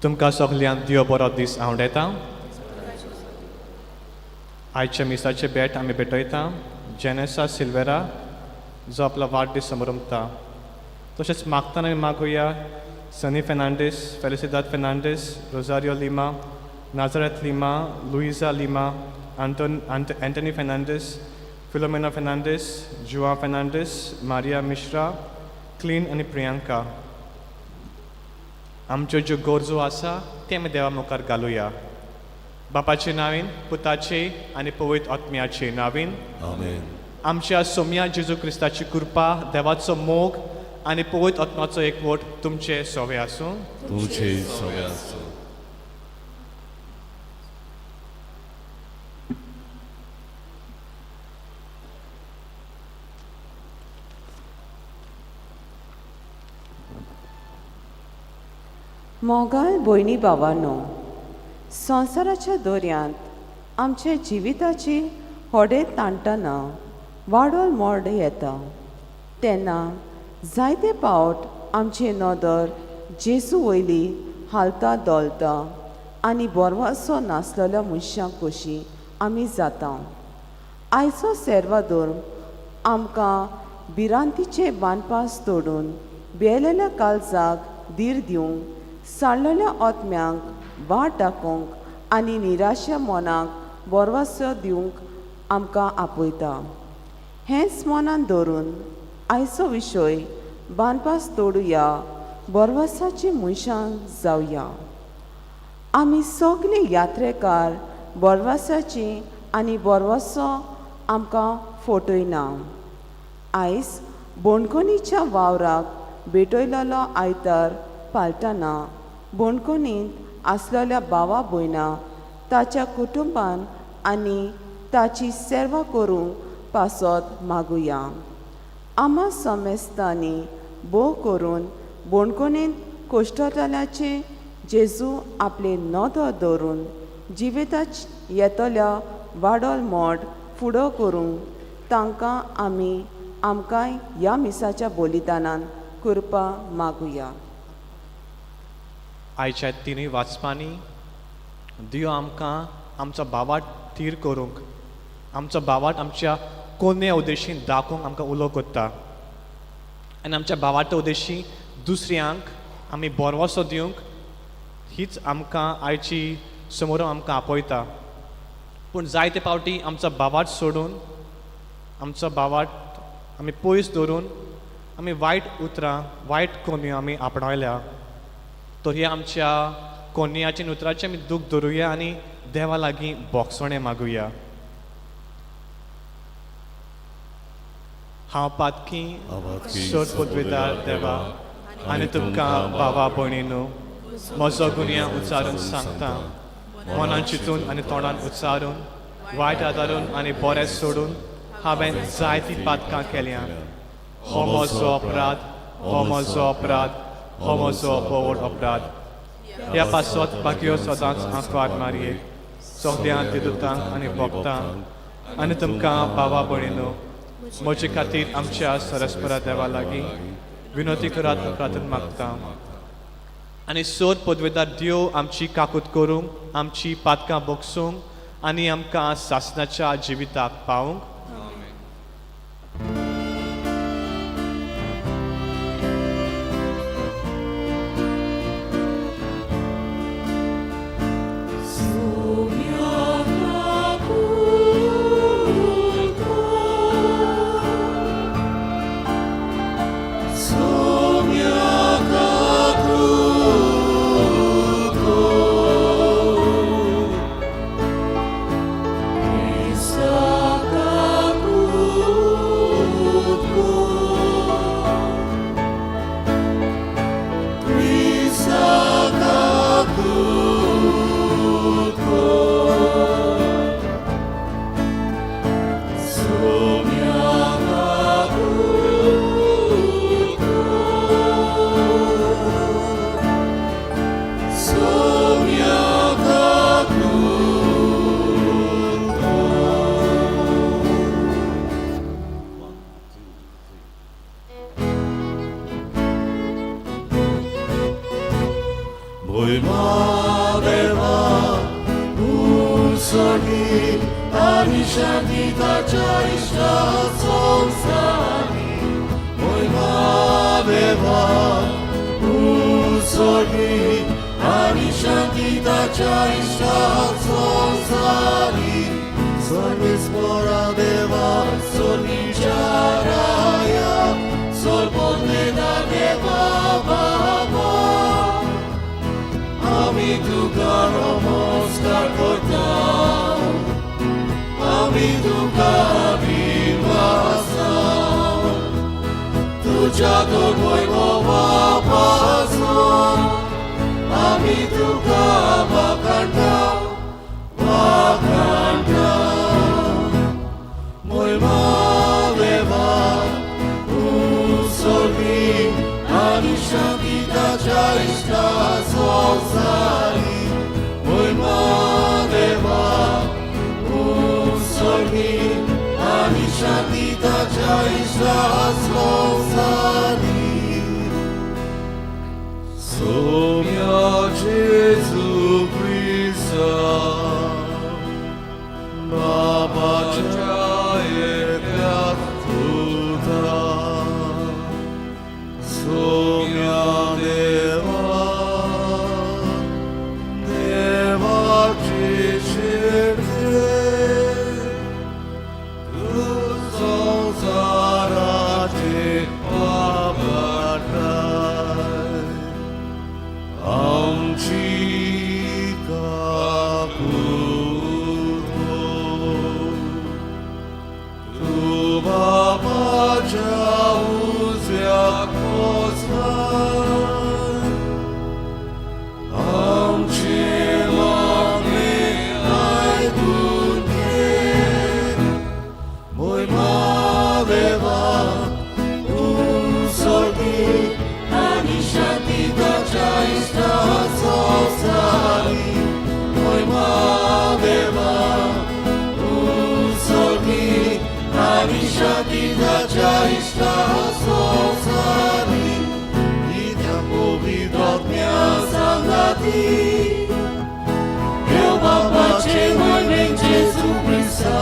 तुमकां सगल्यांक देव बरो दीस आवडयता. आयच्या मिसाचे भेट आमी भेटयता जेनेसा सिल्वेरा जो आपलो वाडदीस समरमता. तशेंच मागतना आमी मागुया Sunny Fernandes, Felicidade Fernandes, Rosario Lima, Nazareth Lima, Luiza Lima, Anthony Fernandes, Philomena Fernandes, जुआ फेर्नांडीस, मारिया मिश्रा, क्लीन आनी प्रियांका. आमच्यो ज्यो गरजो आसा ते आमी देवा मुखार घालुया. बापाचे नांवान, पुताचे आनी पवित्र आत्म्याचे नांवान. आमेन. आमच्या सोम्या जेजू क्रिस्ताची कृपा, देवाचो मोग आनी पवित्र आत्माचो एकवट तुमचे सोवे आसूं. तुमचे सगळे आसूं. मोगाळ भयणी भावांनो, संवसाराच्या दर्यांत आमच्या जिविताची होडे ताणटना वाडोल मोड येता तेन्ना जायते पावट आमची नदर जेजू वयली हालता धोलता आनी बोरवासो नासलेल्या मनशां कशी आमी जाता. आयचो सेर्वादोर आमकां भिरांतीचे बांदपास तोडून बेलेल्या काळजाक धीर दिवंक, सांडलेल्या आत्म्यांक वाट दाखोवंक आनी निराशा मनाक बोरवासो दिवंक आमकां आपयता. हेंच मनान धरून आयचो विशय बांदपास तोडुया, बोरवासाची मनशां जावया. आमी सगळीं यात्रेकार बोरवासाची आनी बोरवासो आमकां फटयना. आयज बोणकोणीच्या वावराक भेटयलेलो आयतार पाळटना बोणकोणींत आसलेल्या भावा भयणां ताच्या कुटुंबान आनी ताची सेवा करूंक पासत मागुया. आमा समेस्तांनी भोव करून बोणकोणींत कोश्टताल्याचे जेजू आपले नदर दवरून जिविताच येतल्या वाडोल मोड फुडो करूंक तांकां आमी आमकांय ह्या मिसाच्या बलिदानान कृपा मागुया. आयच्या तिनूय वाचपांनी दियो आमकां आमचो भावाट थीर करूंक, आमचो भावाट आमच्या कोन्या उद्देशीन दाखोवंक आमकां उलो करता आनी आमच्या भावार्थ उद्देशी दुसऱ्यांक आमी बोरवसो दिवंक हीच आमकां आयची समोर आमकां आपयता. पूण जायते फावटी आमचो भावार्थ सोडून, आमचो भावार्थ आमी पयस दवरून आमी वायट उतरां, वायट कोनयो आमी आपणायल्या. तर ह्या आमच्या कोनयाचे उतराचें आमी दूख धरुया आनी देवा लागीं बोगसणें मागुया. हांव पातकी सोद पदवेदार देवा आनी तुमकां भावा भयणीनू म्हजो गुन्यांव उच्चारून सांगता. मनान चिंतून आनी तोंडान उच्चारून, वायट आदारून आनी बरें सोडून हांवें जायतीं पातकां केल्यां. हो म्हजो अपराध, हो म्हजो अपराध, हो म्हजो भोवड अपराध. ह्या पासत बाकियो सदांच आंकवार मारये, सगळ्या देदूतांक आनी भक्तांक आनी तुमकां भावा भयणीनू म्हजे खातीर आमच्या सरस्परा देवा लागीं विनोती करात प्रार्थना मागता. आनी सोद पदवेदार देव आमची काकूत करूंक, आमची पातकां बोगसूंक आनी आमकां सासणाच्या जिविताक पावूंक. Christa मोयमा देवा उत्सर्गी आनी शांती ताच्या इश्टा संवसारी मोयमा देवा उत्सर्गी आनी शांती ताच्या इश्टा संवसारी सर्वेस्परा देवा सोनीच्या राया सोलपोतेदा देवा बाबा आमी तुका नमस्कार करता आमी तुका अभिवासा तुझ्या दोन पासून आमी तुका वाखाणटा वाखाणटा मोयमा देवा उत्सर्गी आनी शांती ताच्या इश्टा संवसारी मोयमा देवा उत्सर्गी आनी शांती ताच्या इश्टा संवसारी सोम्या जेजू क्रिस्ता बाबाच्या एकल्या तुझा सोम्या देवा देवाची शिरते तू संसाराचे पाप काडताय. आमची काकूत हो. तू बापाच्या उजव्या खोसलाय. आमची मागणी आयकून घे. मोयमा देवा उत्सर्गी आनी शांती ताच्या इश्टा संवसारी मोयमा देवा उत्सर्गी आनी शांती ताच्या इश्टा संवसारी कित्याक पवित्र आत्म्या सांगाती देव बापाचे मोयमेन जेजू क्रिस्ता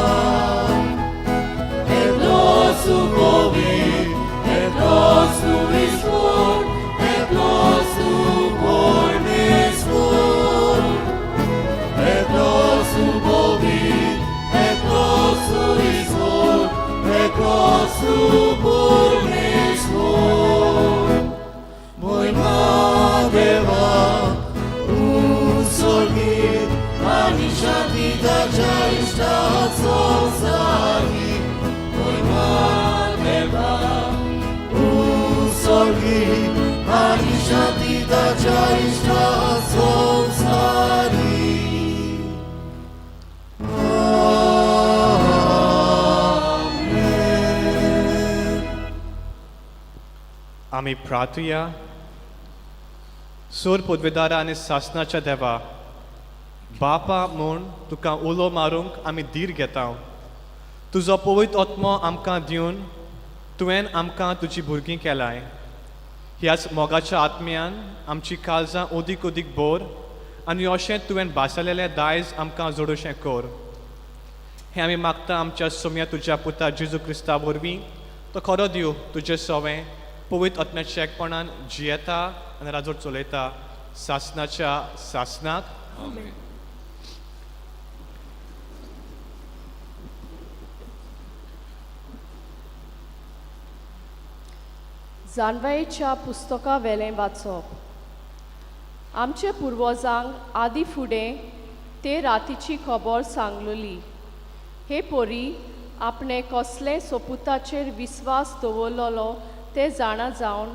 Et nosso Covid, et nosso Ismor, et nosso Bornesmor. Et nosso Covid, et nosso Ismor, et nosso Bornesmor. Moima Deva, उत्सर्गी आनी शांती ताच्या इश्टा संवसारी मोयमा देवा उत्सर्गी आनी शांती ताच्या इश्टा संवसारी आमेन. आमी प्रार्थुया सोर पदवेदारा आनी सासनाच्या देवा बापा म्हूण तुका उलो मारूंक आमी धीर घेता तुजो पवित्र आत्मो आमकां दिवन तुवें आमकां तुजी भुरगीं केलाय ह्याच मोगाच्या आत्म्यान आमची काळजां ओदीक ओदीक बोर आनी अशें तुवें भासलेलें दायज आमकां जोडूशें कर हें आमी मागता आमच्या सोम्या तुज्या पुता जेजू क्रिस्ता वरवीं तो खरो दिव तुजें सवें पवित्र आत्म्याच्या एकपणान जियेता आनी राजोट चलयता सासनाच्या सासनाक जाणवायेच्या पुस्तका वेलें वाचप. आमचे पुर्वजांक आदी फुडें ते रातीची खबर सांगलेली. हे परी आपणें कसले सोपुताचेर विस्वास दवरलेलो तें जाणा जावन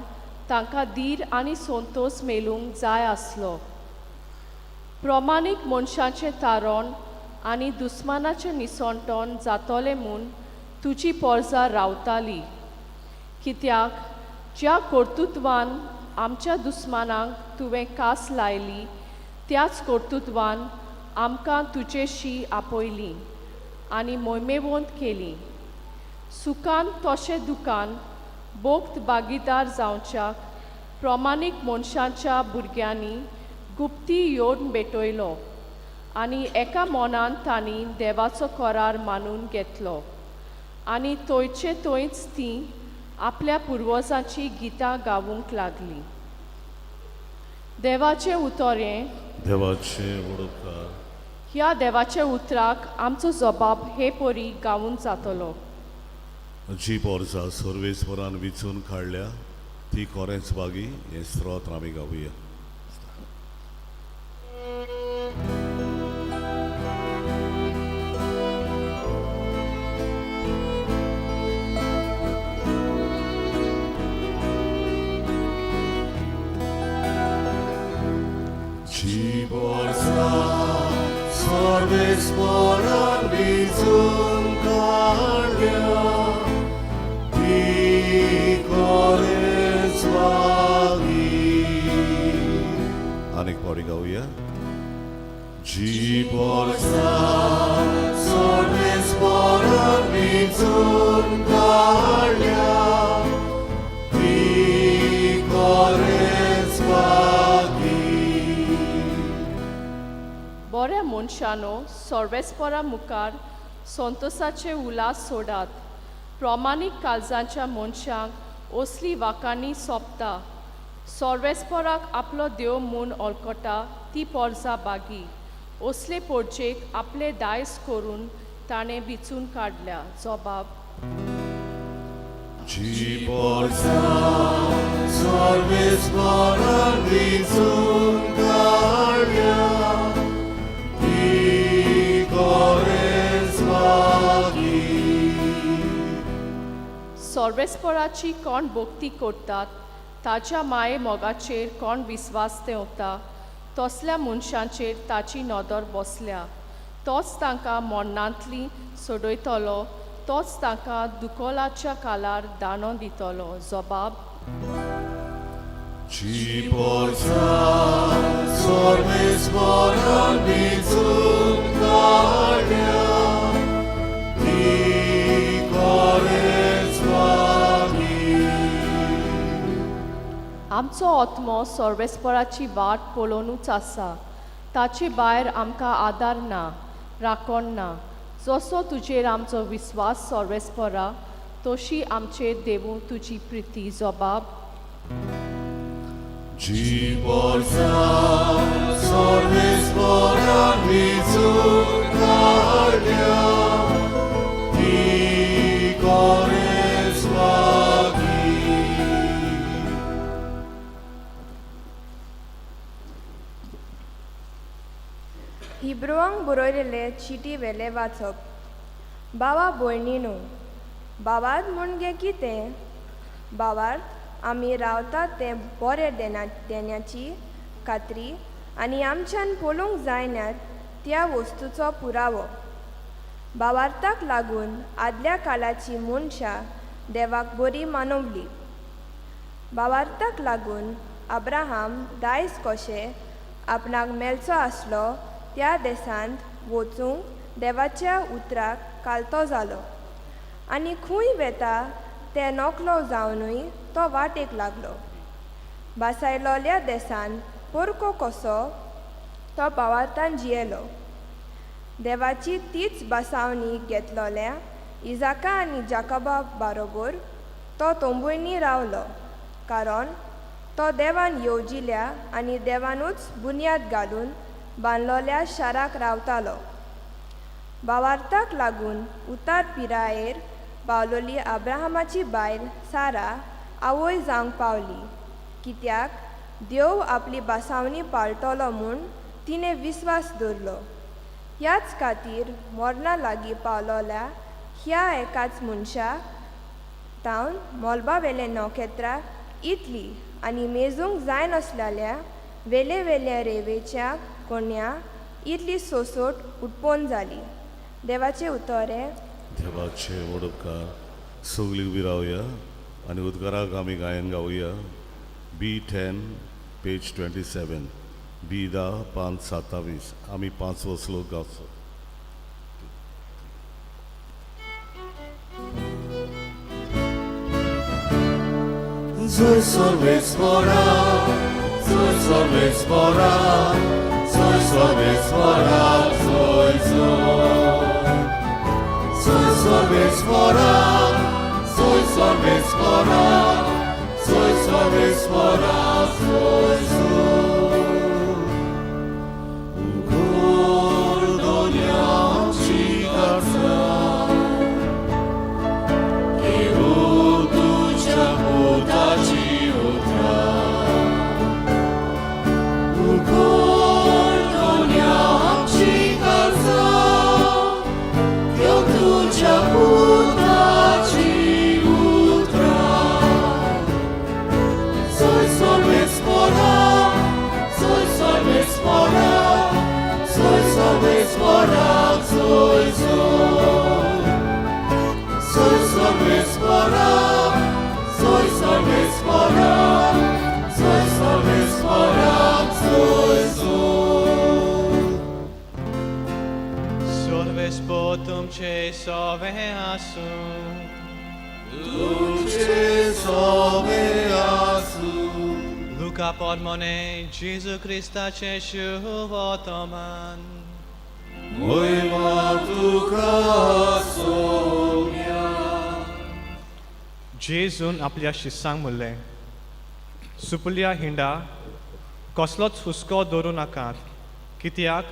तांकां धीर आनी संतोस मेळूंक जाय आसलो. प्रमाणीक मनशाचें तारण आनी दुस्मानाचें निसणटण जातलें म्हूण तुजी पोरसां रावताली. कित्याक ज्या कर्तुत्वान आमच्या दुस्मानांक तुवें कास लायली त्याच कर्तुत्वान आमकां तुजेशी आपयली आनी मोहिमेवंत केली. सुखान तशें दुखान बोक्त भागीदार जावच्याक प्रमाणीक मनशाच्या भुरग्यांनी गुप्ती येवन भेटयलो आनी एका मनान तांणी देवाचो करार मानून घेतलो आनी थंयचे थंयच तीं आपल्या पुर्वजांची गितां गावूंक लागलीं. देवाचें उतर हें. देवाचे वडोपकार. ह्या देवाच्या उतराक आमचो जबाब हे परी गावून जातलो. जी पोरसा सर्वेस्वरान विचून काडल्या ती कोरेंच बागी हें स्त्रोत आमी गावया. जी पोरसा सर्वेस्वरान विचून काडल्या ती कोरेंच बागी. आनीक फावटी गावया. जी पोरसा सर्वेस्वरान विचून काडल्या ती कोरेंच बागी. बऱ्या मनशानो, सर्वेस्परा मुखार संतोसाचे उल्हास सोडात. प्रमाणीक काळजाच्या मनशांक असली वाकांनी सोंपता. सर्वेस्पराक आपलो देव म्हूण वळखता ती पोरसा बागी. असले पोरचेक आपले दायज करून ताणें विचून काडल्या. जबाब. जी पोरसा सर्वेस्वरान विचून काडल्या ती कोरेंच बागी. सर्वेस्पराची कोण भक्ती करतात, ताच्या माये मोगाचेर कोण विस्वास दवरता, तसल्या मनशांचेर ताची नदर बसल्या. तोच तांकां मरणांतली सोडयतलो, तोच तांकां दुकोलाच्या कालार दाणो दितलो. जबाब. जी पोरसा सर्वेस्वरान विचून काडल्या ती कोरेंच बागी. आमचो आत्मो सर्वेस्पराची वाट पळोवनूच आसा. ताचे भायर आमकां आदार ना, राखण ना. जसो तुजेर आमचो विस्वास सर्वेस्परा, तशी आमचेर देवूं तुजी प्रिती. जबाब. जी पोरसा सर्वेस्वरान विचून काडल्या ती कोरेंच बागी. हिब्रुवांक बरयलेले चिटी वेले वाचप. बाबा भयणीनू, बाबार्थ म्हणजे कितें? बाबार्थ आमी रावतात तें बरें देण्याची खात्री आनी आमच्यान पळोवंक जायना त्या वस्तूचो पुरावो. बाबार्थाक लागून आदल्या काळाची मनशां देवाक बरी मानवली. बाबार्थाक लागून अब्राहाम दायज कशें आपणाक मेळचो आसलो त्या देशांत वचूंक देवाच्या उतराक कालतो जालो आनी खूंय वेता तें नकलो जावनूय तो वाटेक लागलो. भासायलोल्या देसान पोरको कसो तो भावार्थान जियेलो. देवाची तीच बसावणी घेतलोल्या इजाका आनी जाकबा बारोबर तो तंबूंनी रावलो, कारण तो देवान येवजिल्या आनी देवानूच बुन्याद घालून बांदलोल्या शाराक रावतालो. भावार्थाक लागून उतार पिरायेर पावलोली अब्राहमाची बायल सारा आवय जावंक पावली, कित्याक देव आपली बसावणी पाळटलो म्हूण तिणें विस्वास दवरलो. ह्याच खातीर मरणा लागीं पावलोल्या ह्या एकाच मनशा तावन मोलबा वेले नखेत्रां इतली आनी मेजूंक जायनासलेल्या वेले वेल्या रेवेच्या कोण्या इतली सोसोट उत्पन्न जाली. देवाचें उतर हें. देवाचे वडपकार. सगळीं उबी रावया आनी उद्गाराक आमी गायन गावया. B 10 page 27, B 10 पांच 27. आमी पांचवो श्लोक गावचो. जर सर्वेस्वरा सोय सर्वेस्परा, सोय सर्वेस्परा, सोय सोय. Soy सर्वेस्परा, soy सर्वेस्परा, soy सर्वेस्परा, soy soy. उघड दोनयांची गरजा, घेऊ तुझ्या पुताची उतरां. उघड दोनयांची गरजा, घेऊ तुझ्या पुताची उतरां. Soy सर्वेस्परा, soy सर्वेस्परा, soy सर्वेस्परा, soy soy. Soy सर्वेस्परा, soy सर्वेस्परा, soy सर्वेस्परा, soy soy. सर्वेस्पोर तुमचे सोवे आसूं. तुमचे सोवे आसूं. लुका पोरमोने जेजू क्रिस्ताचें शुभवर्तमान. महिमा तुका सोम्या. जेजून आपल्या शिसांक म्हणलें, सुपुल्या हिंडा कसलोच हुस्को दवरूं नाकात, कित्याक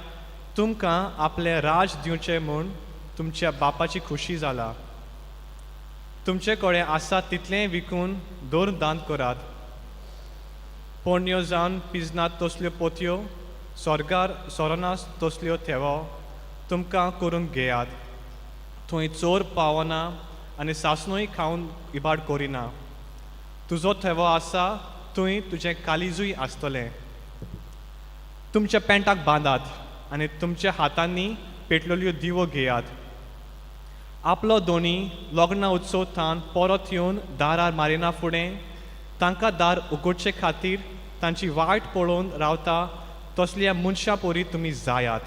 तुमकां आपलें राज दिवचें म्हूण तुमच्या बापाची खुशी जाला. तुमचे कडेन आसा तितलें विकून दर दान करात. पोरण्यो जावन पिजनात तसल्यो पोतयो, सोर्गार सोरनास तसल्यो थेवो तुमकां करूंक घेयात. थंय चोर पावना आनी सासणूय खावन इबाड करिना. तुजो थेवो आसा थंय तुजें कालिजूय आसतलें. तुमच्या पेंटाक बांदात आनी तुमच्या हातांनी पेटलेल्यो दिवो घेयात. आपलो दोनी लग्न उत्सव थावन परत येवन दारार मारिना फुडें तांकां दार उगडचे खातीर तांची वायट पळोवन रावता तसल्या मनशां परी तुमी जायात.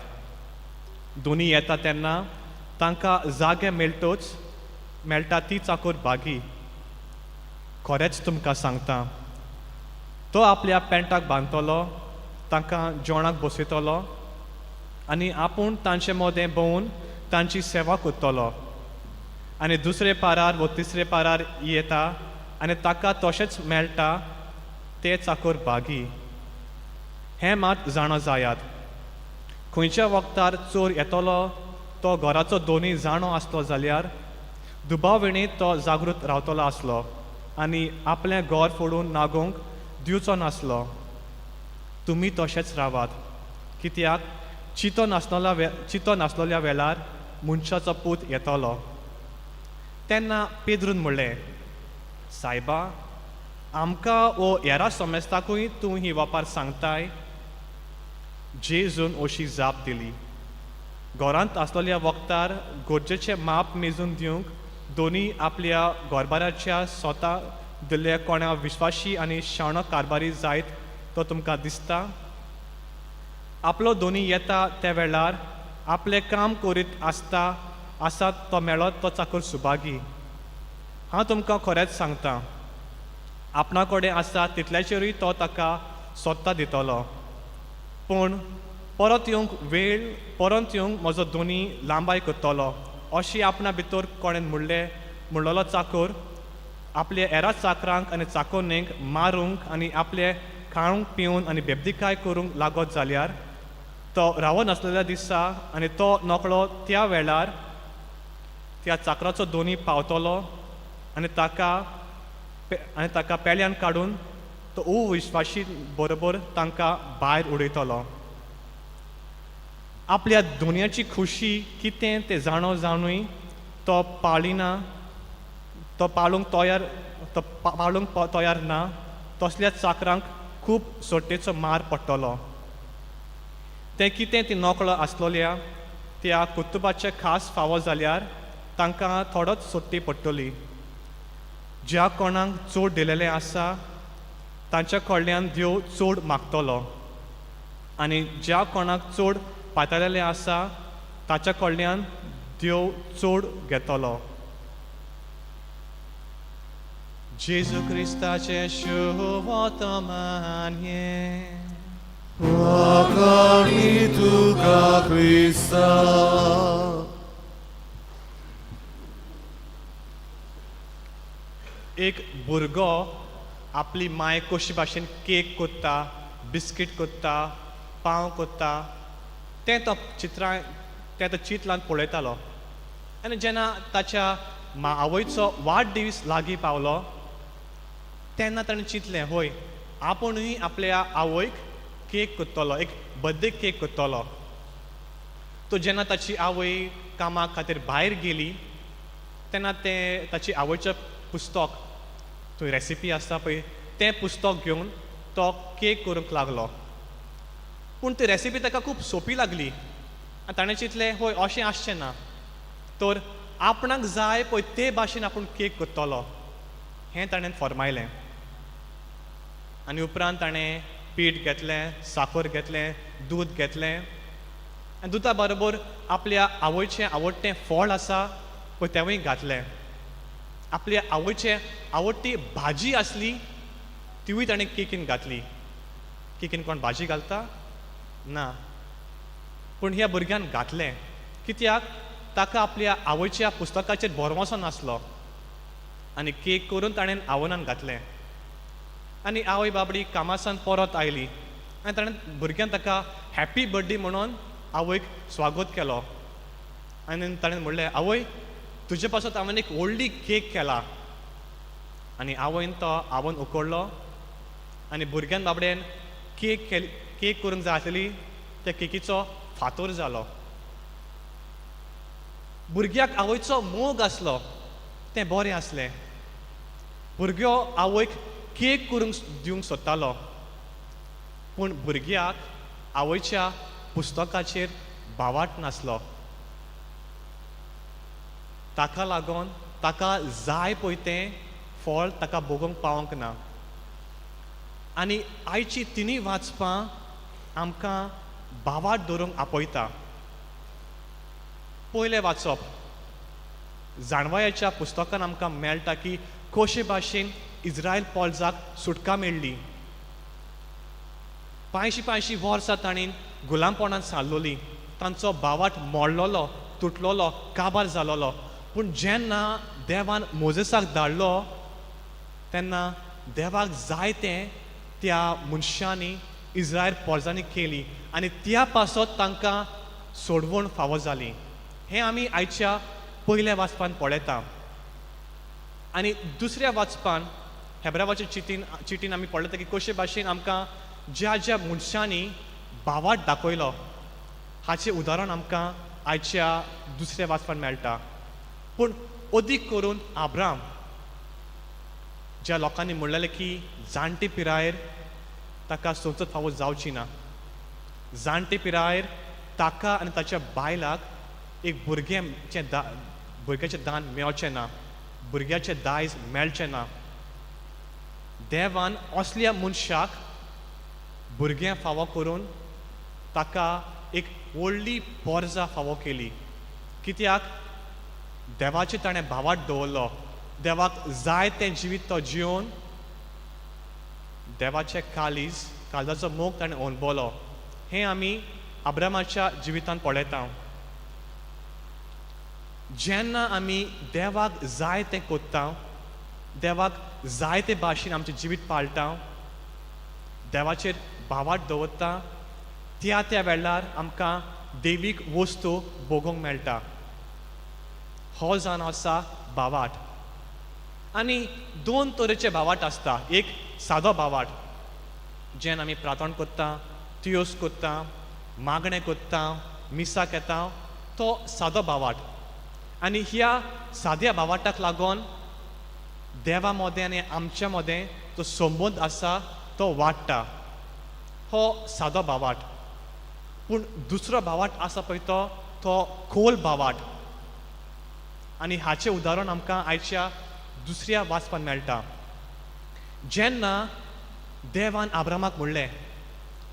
दोनी येता तेन्ना तांकां जागे मेळटोच मेळटा ती चाकोर बागी. खरेंच तुमकां सांगता, तो आपल्या पेंटाक बांदतलो, तांकां जेवणाक बसयतलो आनी आपूण तांचे मदें भोंवून तांची सेवा करतलो. आनी दुसरे पारार वो तिसरे पारार येता आनी ताका तशेंच मेळटा ते चाकोर बागी. हें मात जाणा जायात, खंयच्या वखदार चोर येतलो तो घराचो दोनूय जाणो आसलो जाल्यार दुबाविणी तो जागृत रावतलो आसलो आनी आपलें घर फोडून नागोवंक दिवचो नासलो. तुमी तशेंच रावात, कित्याक चितो नासलोल्या वेळार मनशाचो पूत येतलो. तेन्ना पेद्रून म्हणलें, सायबा, आमकां वो हेरा समेस्ताकूय तूं ही वापार सांगताय? जेजून अशी जाप दिली, घरांत आसलेल्या वखदार गरजेचें माप मेजून दिवंक दोनी आपल्या घरबाराच्या स्वता दिल्ल्या कोणा विश्वाशी आनी शाणो कारभारी जायत तो तुमकां दिसता? आपलो दोनी येता त्या वेळार आपलें काम करीत आसता आसात तो मेळत तो चाकर सुभागी. हांव तुमकां खरेंच सांगता, आपणा कडेन आसा तितल्याचेरूय तो ताका सोदता दितलो. पूण परत येवंक वेळ परत येवंक म्हजो दोनी लांबाय करतलो अशी आपणा भितर कोणें म्हणलें म्हणलेलो चाकर आपल्या हेरा चाकरांक आनी चाकोन्नेक मारूंक आनी आपले खावंक पिवून आनी बेबदिकाय करूंक लागत जाल्यार तो रावो नासलेल्या दिसा आनी तो नकळो त्या वेळार त्या चाकराचो दोनी पावतलो आनी ताका पेल्यान काडून तो अविश्वाशी बरोबर तांकां भायर उडयतलो. आपल्या दुनियाची खुशी कितें तें जाणो जाणूय तो पाळिना, तो पाळूंक तयार ना तसल्या चाकरांक खूब सोट्टेचो मार पडटलो. तें कितें ती नकळो आसलोल्या त्या कुटुंबाचे खास फावो जाल्यार तांकां थोडोच सोट्टी पडटली. ज्या कोणाक चड दिलेलें आसा तांच्या कडल्यान देव चड मागतलो आनी ज्या कोणाक चड पातळिल्लें आसा ताच्या कडल्यान देव चड घेतलो. जेजू क्रिस्ताचें शुभतमान हें. वाखाणी तुका क्रिस्ता. एक भुरगो आपली माय कशी भाशेन केक कोत्ता, बिस्कीट कोत्ता, पाव कोत्ता तें तो चित्रां तें तो चिंतलान पळयतालो. आनी जेन्ना ताच्या मा आवयचो वाडदीस लागीं पावलो तेन्ना ताणें चिंतलें, हय आपुणूय आपल्या आवयक केक कोत्तलो, एक बर्थडे केक कोत्तलो. तो जेन्ना ताची आवय कामा खातीर भायर गेली तेन्ना तें ताची आवयचें पुस्तक थंय रेसिपी आसता पळय तें पुस्तक घेवन तो केक करूंक लागलो. पूण ती रेसिपी ताका खूब सोंपी लागली आनी ताणें चिंतलें, हय अशें आसचें ना तर आपणाक जाय पळय ते भाशेन आपूण केक करतलो हें ताणें फर्मायलें. आनी उपरांत ताणें पीठ घेतलें, साकर घेतलें, दूद घेतलें आनी दुदा बरोबर आपल्या आवयचें आवडटें फळ आसा पळय तेंवूय घातलें. आपल्या आवयचें आवडटी भाजी आसली तिवूय ताणें केकीन घातली. केकीन कोण भाजी घालता? ना. पूण ह्या भुरग्यान घातलें कित्याक ताका आपल्या आवयच्या पुस्तकाचेर भरवंसो नासलो. आनी केक करून ताणें आवनान घातलें. आनी आवय बाबडी कामासान परत आयली आनी ताणें भुरग्यान ताका हॅप्पी बर्थडे म्हणून आवयक स्वागत केलो. आनी ताणें म्हणलें, आवय तुजे पासत हांवें एक व्हडली केक केला. आनी आवयन तो आवोन उकडलो आनी भुरग्यान बाबड्यान केक केली, केक करूंक जाय आसली त्या केकीचो फातोर जालो. भुरग्याक आवयचो मोग आसलो, तें बरें आसलें. भुरगो आवयक केक करूंक दिवंक सोदतालो पूण भुरग्याक आवयच्या पुस्तकाचेर भावाट नासलो. ताका लागून ताका जाय पळय तें फळ ताका भोगूंक पावंक ना. आनी आयची तिनूय वाचपां आमकां भावाट दवरूंक आपयता. पयलें वाचप जाणवायाच्या पुस्तकान आमकां मेळटा की कशे भाशेन इज्रायल पोल्जाक सुटका मेळ्ळी. 85 85 वर्सां तांणी गुलामपणान सारलोली, तांचो भावाट मोडलोलो, तुटलोलो, काबार जालोलो. पूण जेन्ना देवान मोजेसाक धाडलो तेन्ना देवाक जाय तें त्या मनशांनी इज्रायल पोरजांनी केली आनी त्या पासत तांकां सोडवण फावो जाली. हें आमी आयच्या पयल्या वाचपान पळयता. आनी दुसऱ्या वाचपान हेब्रावाचे चिटीन आमी पळयता की कशे भाशेन आमकां ज्या ज्या मनशांनी भावाट दाखयलो हाचें उदाहरण आमकां आयच्या दुसऱ्या वाचपान मेळटा. पूण अदीक करून आब्राम, ज्या लोकांनी म्हणलेलें की जाणटे पिरायेर ताका संसद फावो जावची ना, जाणटे पिरायेर ताका आनी ताच्या बायलाक एक भुरग्याचें भुरग्याचें दान मेळचें ना, भुरग्याचें दायज मेळचें ना. देवान असल्या मनशाक भुरगें फावो करून ताका एक व्हडली पोरजा फावो केली. कित्याक देवाचें ताणें भावाट दवरलो, देवाक जाय तें जिवीत तो जिवन देवाचें काळीज, काळजाचो मोग ताणें अणभवलो. हें आमी अब्रामाच्या जिवितांत पळयता. जेन्ना आमी देवाक जाय तें कोत्ता, देवाक जाय ते भाशेन आमचें जिवीत पाळटा, देवाचेर भावाट दवरता, त्या त्या वेळार आमकां देवीक वस्तू भोगोवंक मेळटा. हो जावन आसा भावाट. आनी दोन तरेचे भावाट आसता. एक सादो भावाट जेन्ना आमी प्रार्थना करता, तियोस करता, मागणें करता, मिसाक येता, तो सादो भावाट. आनी ह्या साद्या भावाटाक लागून देवा मदें आनी आमच्या मदें जो संबंद आसा तो वाडटा. हो सादो भावाट. पूण दुसरो भावाट आसा पळय तो तो खोल भावाट. आनी हाचें उदाहरण आमकां आयच्या दुसऱ्या वाचपान मेळटा. जेन्ना देवान आब्रामाक म्हणलें,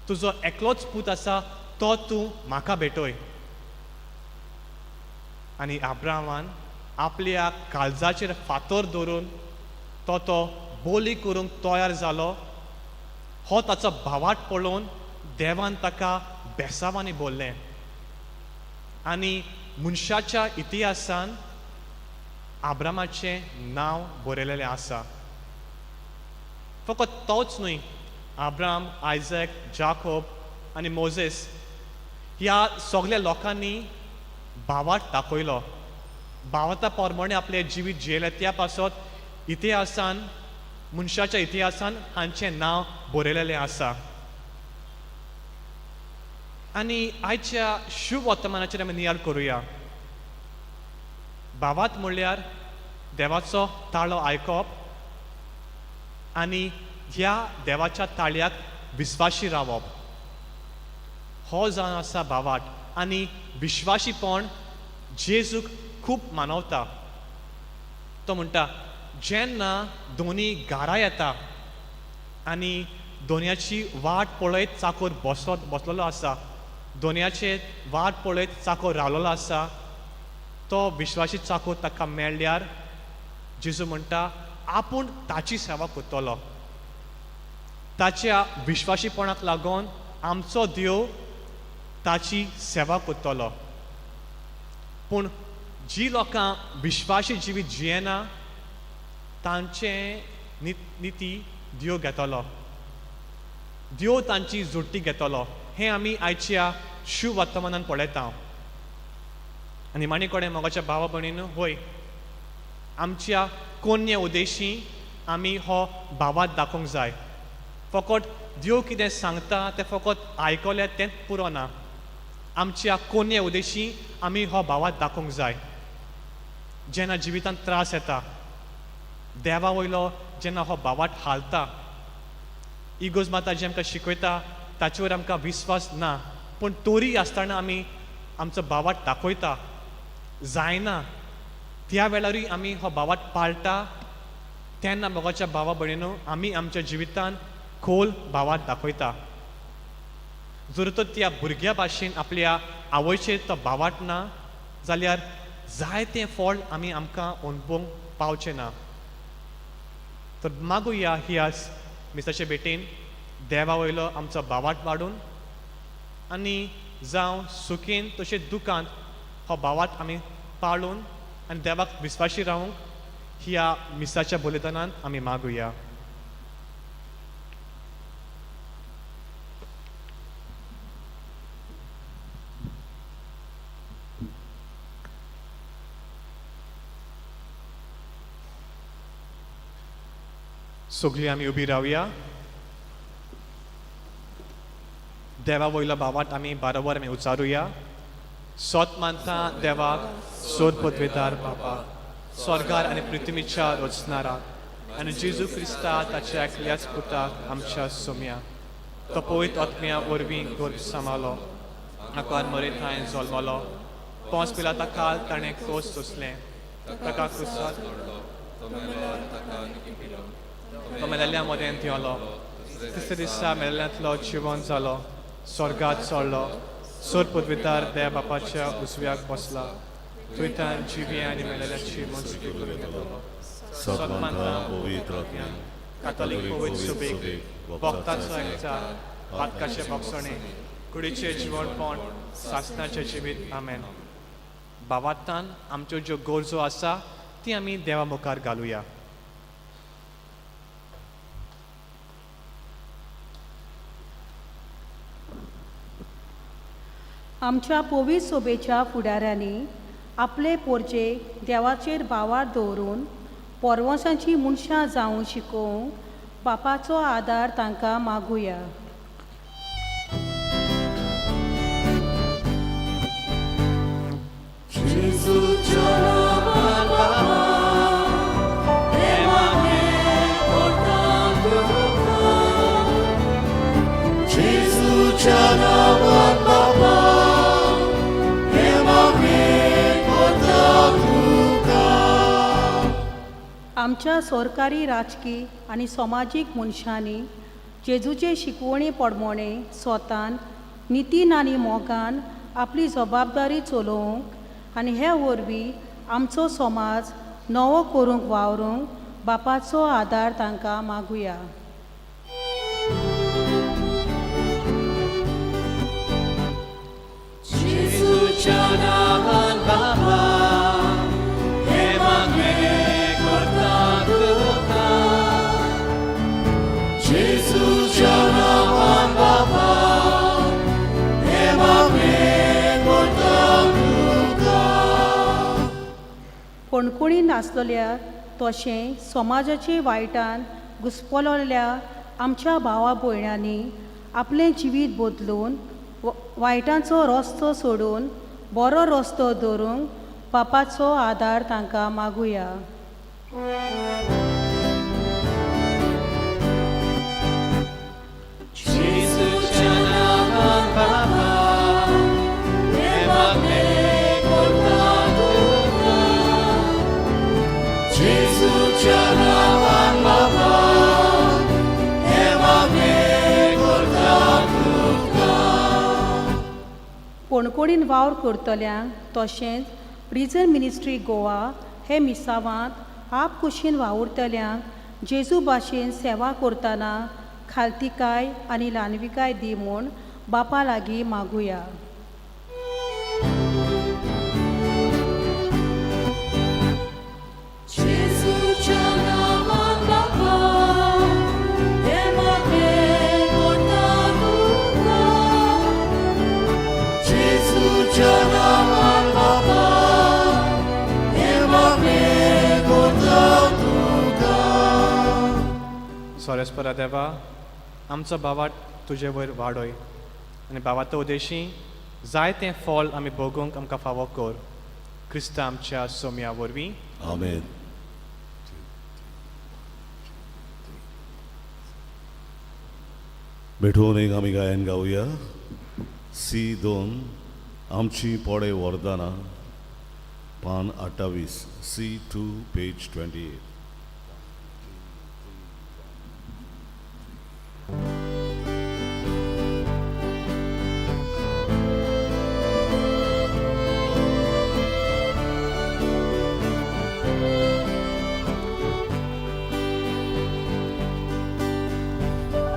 तुजो एकलोच पूत आसा तो तूं म्हाका भेटय. आनी आब्रामान आपल्या काळजाचेर फातर दवरून तो तो बोली करूंक तयार जालो. हो ताचो भावाट पळोवन देवान ताका बेसावांनी बोल्लें आनी मनशाच्या इतिहासान आब्रामाचें नांव बरयलेलें आसा. फकत तोच न्हय, आब्राम, आयजॅक, जाकोब आनी मोजेस ह्या सगल्या लोकांनी भावाट दाखयलो. भावार्ता प्रमाणे आपलें जिवीत जियेलें. त्या पासत इतिहासान, मनशाच्या इतिहासान हांचें नांव बरयलेलें आसा. आनी आयच्या शुभ वर्तमानाचेर आमी नियाळ करुया. भावार्थ म्हणल्यार देवाचो ताळो आयकप आनी ह्या देवाच्या ताळ्याक विस्वाशी रावप, हो जावन आसा भावार्थ. आनी विश्वाशीपण जेजूक खूब मानवता. तो म्हणटा, जेन्ना दोनी घरा येता आनी दोनयाची वाट पळयत चाकोर बसलेलो आसा, दोनयाचे वाट पळयत चाकोर रावलेलो आसा, तो विश्वाशी चाकोर ताका मेळ्ळ्यार जेजू म्हणटा आपूण ताची सेवा करतलो. ताच्या विश्वाशीपणाक लागून आमचो देव ताची सेवा करतलो. पूण जी लोकां विश्वाशी जिवीत जियेना तांचें निती देव घेतलो, देव तांची जोडटी घेतलो. हें आमी आयच्या शुभ वर्तमानान पळयता. आनी माणी कडेन मोगाच्या भावा भयणीन, होय आमच्या कोन्य उद्देशी आमी हो भावार्थ दाखोवंक जाय. फकत देव कितें सांगता तें फकत आयकलें तें पुरो ना, आमच्या कोन्य उद्देशी आमी हो भावार्थ दाखोवंक जाय. जेन्ना जिवितांत त्रास येता, देवा वयलो जेन्ना हो भावार्थ हालता, इगोज माता जी आमकां शिकयता ताचेर आमकां विस्वास ना, पूण तोरी आसतना आमी आमचो भावार्थ दाखयता जायना, त्या वेळारूय आमी हो भावार्थ पाळटा. तेन्ना मोगाच्या भावा भयणीनो आमी आमच्या जिवितान खोल भावार्थ दाखयता. जर तर त्या भुरग्या भाशेन आपल्या आवयचेर तो भावार्थ ना जाल्यार जायतें फळ आमी आमकां अणभवंक पावचें ना. तर मागुया ह्या मिसाचे भेटेन देवा वयलो आमचो भावार्थ वाडून आनी जावं सुखेन तशें दुखांत हो भावार्थ आमी पाळून आनी देवाक विस्वाशी रावूंक ह्या मिसाच्या बलिदानान आमी मागुया. सगळीं आमी उबी रावया. देवा वयलो भावार्थ आमी बारोबर आमी उचारुया. सोत मानता देवाक, सोद पदवेदार बाबा, स्वर्गार आनी पृथ्वीच्या रचणाराक आनी जेजू क्रिस्ता ताच्या एकल्याच पुताक आमच्या सोम्या, तो पवित्र आत्म्या वरवीं गर्भ सांबाळलो, आकार मरे थंय जल्मलो, पोंस पिलाता काल ताणें कोस सोंसलें, ताका क्रुसार तो मेलेल्या मदें देंवलो, तिसऱ्या दिसा मेलेल्यांतलो जिवन जालो, स्वर्गात चडलो, सोर पदवीदार देव बापाच्या उजव्याक बसला, थंय ताण जिवी आनी मेलेल्याची मोजकी करून घेतलो. सत मानता पवित्र आत्म्या, कातोलीक पवित्र सुबेक, भक्ताचो एकचार, पातकाचे भोगसणे, कुडीचें जिवणपण, सासणाचें जिवीत. आमेन. भावार्थान आमच्यो ज्यो गरजो आसा ती आमी देवा मुखार घालुया. आमच्या पवित्र सोबेच्या फुडाऱ्यांनी आपले पोरजे देवाचेर भावार्थ दवरून पोरवंसाची मनशां जावं शिकोवंक बापाचो आदार तांकां मागुया. आमच्या सरकारी, राजकी आनी समाजीक मनशांनी जेजूचे शिकवणी पडमोणे स्वतान नितीन आनी मोगान आपली जबाबदारी चलोवंक आनी हे वरवीं आमचो समाज नवो करूंक वावरूंक बापाचो आदार तांकां मागुया. जेजूच्या नांवान बाबा हें मागणें करता तुका. जेजूच्या नांवान बाबा हें मागणें करता तुका. कोणकोणी नासलेल्या तशें समाजाचे वायटान घुस्पलोल्या आमच्या भावा भयणांनी आपलें जिवीत बदलून वायटांचो रस्तो सोडून बरो रस्तो धरूंक बापाचो आदार तांकां मागुया. जेजूच्या नांवान बाबा हें मागणें करता तुका. जेजूच्या नांवान बाबा हें मागणें करता तुका. कोणकोणीन वावर करतल्यांक तशेंच प्रिजन मिनिस्ट्री गोवा हे मिसावांत आप कुशीन वावुरतल्यांक जेजू भाशेन सेवा करतना खालतिकाय आनी ल्हानविकाय दी म्हूण बापा लागीं मागुया. जेजूच्या नांवान बाबा हें मागणें करता तुका. जेजूच्या नांवान बाबा हें मागणें करता तुका. सोरेस्परा देवा, आमचो भावाट तुजे वयर वाडय आनी भावातो उदेशी जाय तें फळ आमी भोगूंक आमकां फावो कर, क्रिस्ता आमच्या सोम्या वरवीं. आमेन. भेटून एक आमी गायन गावया सी 2 आमची पोडे वरदाना, पान 28, सी 2 पेज 28.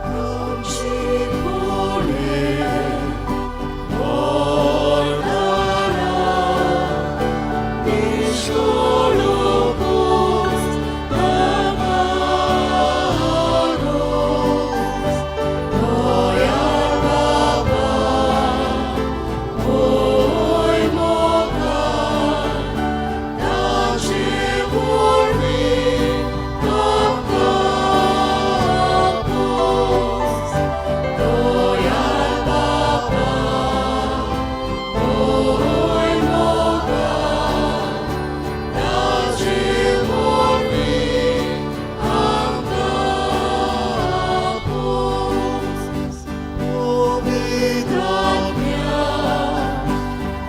आमची पोडे वरदाना निश्कोळोपोस दबारोस दयाळ बाबा होय मोगान ताचे वरवीं आमकां आपोस. दयाळ बाबा होय मोगान ताचे वरवीं आमकां आपोस. पवित्र आत्म्या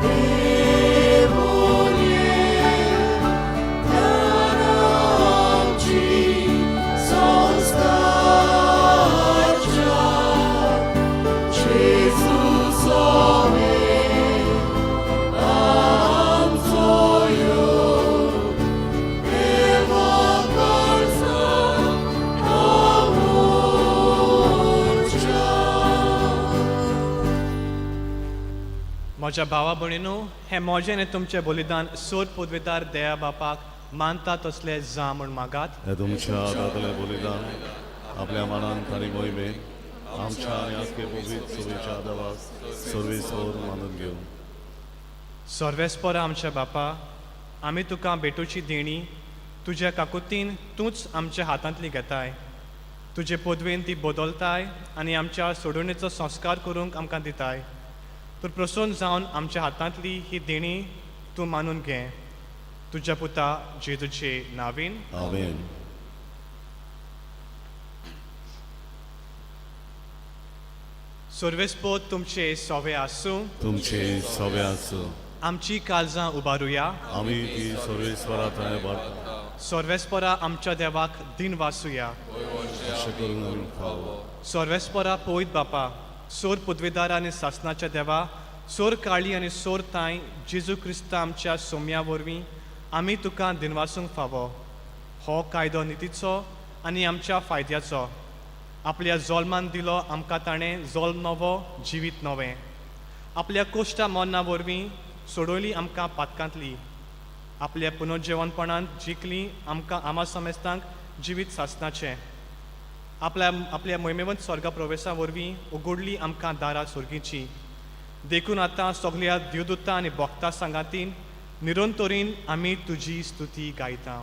देवोये आमची संस्कारच्या जेजू सोमे आमचो यो देवा करचो दवरच्या. म्हज्या भावा भयणीनू, हें म्हजें आनी तुमचें बलिदान सोद पदवेदार दया बापाक मानता तसलें जा म्हूण मागात. हे तुमच्या हातांतलें बलिदान आपल्या मनान आनी मोहिमेन आमच्या आनी आख्खे पवित्र सभेच्या देवाक सर्वेस्वर मानून घेवन. सर्वेस्परा आमच्या बापा, आमी तुका भेटोवची देणी तुज्या काकुतीन तूंच आमच्या हातांतली घेताय, तुजे पदवेन ती बदलताय आनी आमच्या सोडवणेचो संस्कार करूंक आमकां दिताय. तूं प्रसन्न जावन आमच्या हातांतली ही देणी तूं मानून घे, तुज्या पुता जेजूचे नावीन. आमेन. सर्वेस्पोत तुमचे सोवे आसूं. तुमचे सगळे आसूं. आमची काळजां उबारुया. आमी ती सर्वेस्वरा थंय उबारता. सर्वेस्परा आमच्या देवाक दिन वासुया. अशें करून आमी फावो. सर्वेस्परा पवित बापा, सोर पदवेदार आनी सासनाच्या देवा, सोर काळी आनी सोर तांय जेजू क्रिस्ता आमच्या सोम्या वरवीं आमी तुका दिनवासूंक फावो. हो कायदो नितीचो आनी आमच्या फायद्याचो. आपल्या जोल्मान दिलो आमकां ताणें जोल्म नवो, जिवीत नवें. आपल्या कोश्टा मरना वरवीं सोडयली आमकां पातकांतली. आपल्या पुनर्जिवनपणान जिखली आमकां आमा समेस्तांक जिवीत सासणाचें. आपल्या आपल्या मोहिमेवंत स्वर्गा प्रवेशा वरवीं उगडली आमकां दारां सर्गीचीं. देखून आतां सगल्या देवदूतां आनी भक्तां सांगातीन निरंतरीन आमी तुजी स्तुती गायता.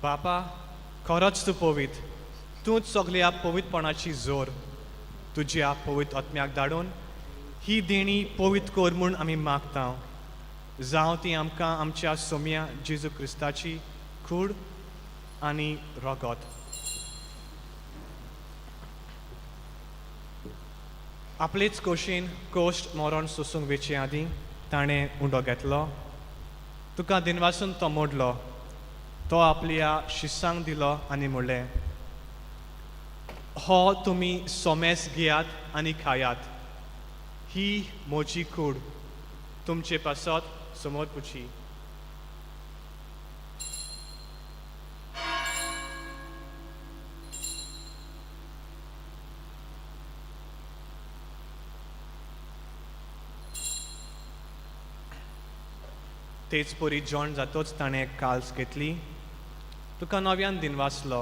बापा, खरोच तूं पवित्र, तूंच सगल्या पवित्रपणाची जोर. तुज्या पवित्र आत्म्याक धाडून ही देणी पवित्र कर म्हूण आमी मागता. जावं ती आमकां आमच्या सोम्या जेजू क्रिस्ताची कूड आनी रगत. आपलेच कोशीन कोश्ट मरण सोसूंक वेचे आदीं ताणें उंडो घेतलो, तुका दिनवासून तो मोडलो, तो आपल्या शिसांक दिलो आनी म्हणलें, हो तुमी सोमेस घेयात आनी खायात, ही म्हजी कूड तुमचे पासत समर्पुची. तेच परी जेवण जातोच ताणें काल्स घेतली, तुका नव्यान दिनवासलो,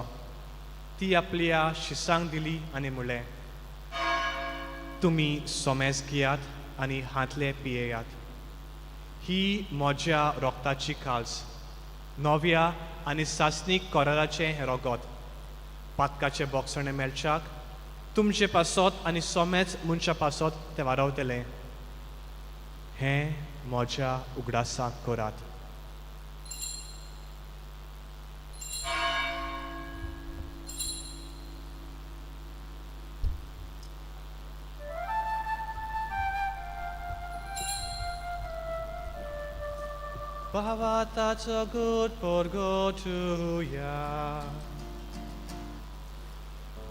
ती आपल्या शिसांक दिली आनी म्हणलें, तुमी सोमेस घेयात आनी हांतले पियेयात, ही म्हज्या रोगताची काल्स, नव्या आनी सासणीक कराराचें हें रगत, पातकाचें बोगसणें मेळच्याक तुमचे पासत आनी सोमेच मनशा पासत तें वारवतलें. हें म्हज्या उगडासाक करात. भावाताचो गुड परगटुया.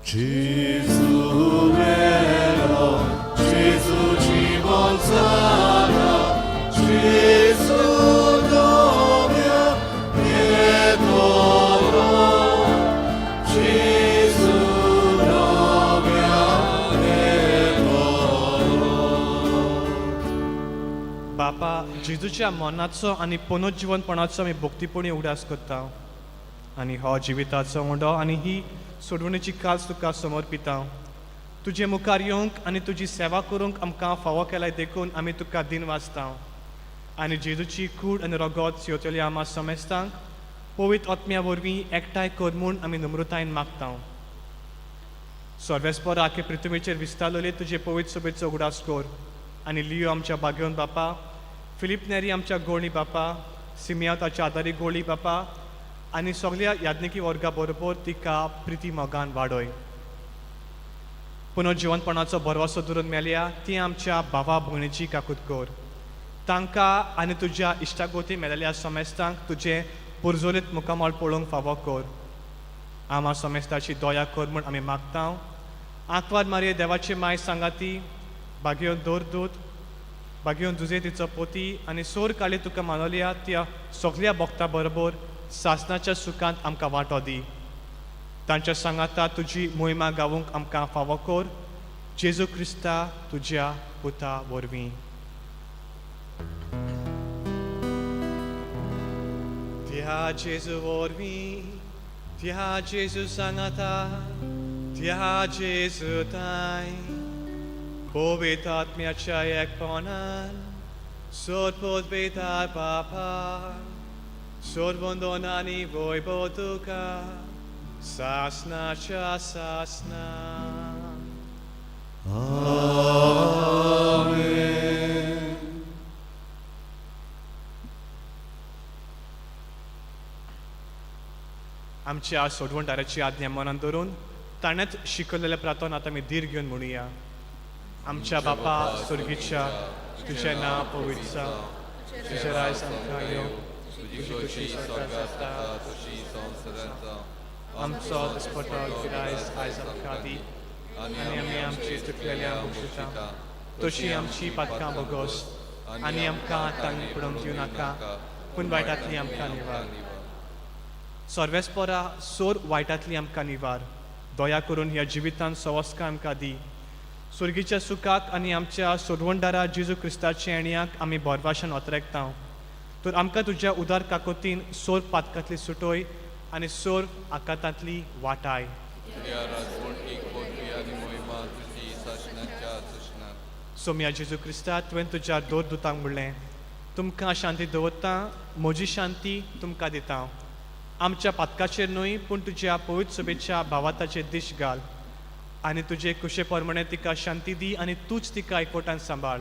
जेजू मेलो, जेजू जिवन जाला, जेजू नव्या येतलो, जेजू नव्या येतलो. बापा, जेजूच्या मनाचो आनी पुनर्जिवनपणाचो आमी भक्तीपणी उगडास करता आनी हो जिविताचो उंडो आनी ही सोडवणेची काल्स तुका समर्पिता. तुजे मुखार येवंक आनी तुजी सेवा करूंक आमकां फावो केलाय देखून आमी तुका दिन वाचता. आनी जेजूची कूड आनी रगत सेवतल्या आमा समेस्तांक पवित्र आत्म्या वरवीं एकठांय कर म्हूण आमी नम्रतायेन मागता. सर्वेस्पर आखे पृथ्वीचेर विस्तारलेले तुजे पवित्र सोबेचो उगडास कर आनी लियो आमच्या बागेवन बापा, फिलीप नेरी आमच्या गोळी बापा, सिमिया ताच्या आदारी गोळी बापा आनी सगल्या याज्ञिकी वर्गा बरोबर तिका प्रिती मोगान वाडय. पुनर्जिवनपणाचो भरवसो धरून मेल्या ती आमच्या भावा भयणीची काकूत कर. तांकां आनी तुज्या इश्टागोती मेलेल्या समेस्तांक तुजें पुर्जोलीत मुखामळ पळोवंक फावो कर. आमा समेस्ताची दया कर म्हूण आमी मागता. आंकवार मारये देवाची माय सांगाती, बागेवन दर दूत, बागेवन जुजे तिचो पोती आनी सोर काळी तुका मानवल्या त्या सगल्या भक्ता बरोबर सासणाच्या सुखांत आमकां वांटो दी. तांच्या सांगाता तुजी मोहिमा गावूंक आमकां फावो कर. जेजू क्रिस्ता तुज्या पुता वरवीं. त्या जेजू वरवीं, त्या जेजू सांगाता, त्या जेजू ताय पवित्र आत्म्याच्या एकपणान सोद पदवेदार बापा सोरवंदोनानी वैभव तुका सासनाच्या सासना. आमच्या सोडवणदाराची आज्ञा मनान धरून ताणेंच शिकयलेल्या प्रार्थना आतां आमी धीर घेवन म्हणुया. आमच्या बापा सुर्गीच्या, तुजें नांव पवित्र जावं, तुजें राज आमकां येवं, तुजी खोशी स्वर्गात जाता तशी संवसारांत जावं. आमचो दिसपटो गिरायस आयज आमकां दी आनी आमी आमची चुकलेल्या बक्षिता तशी आमची पातकां बोगोस आनी आमकां तांणी पडोवंक दिवं नाका, पूण वायटांतली आमकां निवार. सर्वेस्परा सोर वायटांतली आमकां निवार. दया करून ह्या जिवितांत सवस्कां आमकां दी. सुर्गीच्या सुखाक आनी आमच्या सोडवणदारा जेजू क्रिस्ताच्या येण्याक आमी भरवाशान ओतरेकता. तर आमकां तुज्या उदार काकोतीन सोर पातकांतली सुटोय आनी सोर आकातांतली वाटाय. तुज्या राजवटीक पदवी आनी मोहिमा तुजी सासणाच्या सासणाक. सोम्या जेजू क्रिस्ता, तुवें तुज्या दोर दुतांक म्हणलें, तुमकां शांती दवरता, म्हजी शांती तुमकां दिता. आमच्या पातकाचेर न्हय पूण तुज्या पवित्र सभेच्या भावाताचेर दीश घाल आनी तुजे कुशे प्रमाणे तिका शांती दी आनी तूंच तिका एकवटान सांबाळ,